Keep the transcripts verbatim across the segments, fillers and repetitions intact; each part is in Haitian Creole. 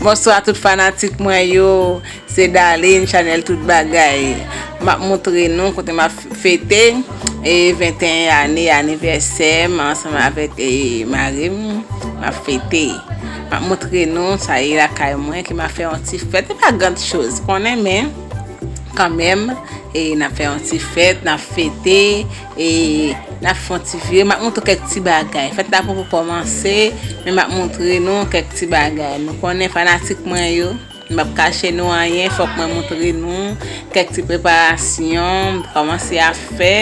Bonswa tout fanatik mwen yo, se Darline, chanèl tout bagay. M ap montre nou kote m ap fete, e, venteyen ane anivèsè m ansanm avèk, e, mari m, m ap fete. M ap montre nou sa ye lakay mwen, ke m ap fè yon ti fèt, e pa gran choz, konnen, men kanmenm, e, n ap fè yon ti fèt, n ap fete, e, n ap fè yon ti vire, m ap montre kèk ti bagay. Fèt la poko kòmanse, men m ap montre nou kèk ti bagay. Nou konnen fanatik mwen yo, m p ap kache nou anyen, fòk mwen montre nou kèk ti preparasyon m kòmanse ap fè,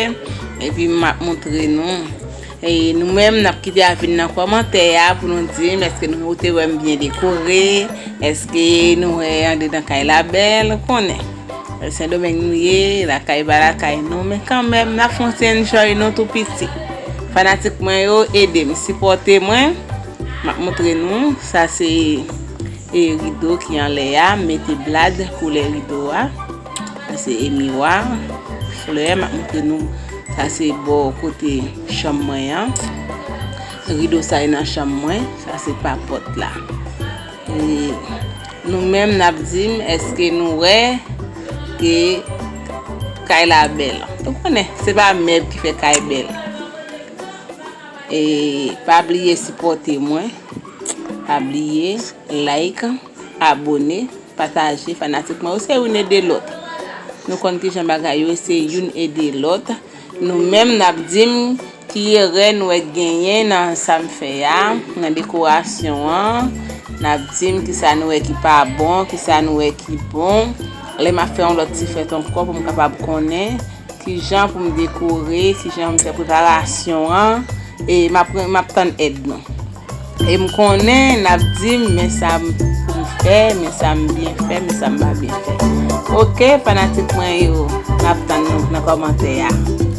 epi m ap montre nou. E nou menm, n ap kite avi n nan kòmantè a pou nou di m èske nou te wè m byen dekore, èske nou wè andedan kay la bèl, ou konnen. Sendomeng nou ye, lakay pa lakay nou, men kanmenm, n ap fè yon ti enjoy nou tou piti. Fanatik mwen yo, ede m, sipòte mwen. M ap montre nou, sa se, e, rido ki anlè a, m mete blad koulè rido a. Sa se e miwa, flè, m ap montre nou. Sa se bò kote chanm mwen an. Rido sa e nan chanm mwen, sa se pa pòt la. E nou menm n ap di m èske nou wè ke kay la bèl. Ou konnen, se pa mèb ki fè kay bèl. E pa bliye sipòte mwen. Pa bliye like, abone, pataje, fanatik mwen yo, se youn ede lòt. Nou konn kijan bagay yo, se youn ede lòt. Nou menm, n ap di m ki erè nou wè genyen nan sa m fè a, nan dekorasyon an. N ap di m kisa nou wè ki pa bon, kisa nou wè ki bon. Lè m ap fè yon lòt ti fèt ankò pou m kapab konnen kijan pou m dekore, kijan pou m fè preparasyon an, e m ap, m ap tann èd nou. E m konnen n ap di m, men sa m pou m fè, men sa m byen fè, men sa m pa byen fè. Oke, fanatik mwen yo, m ap tann nou nan kòmantè a.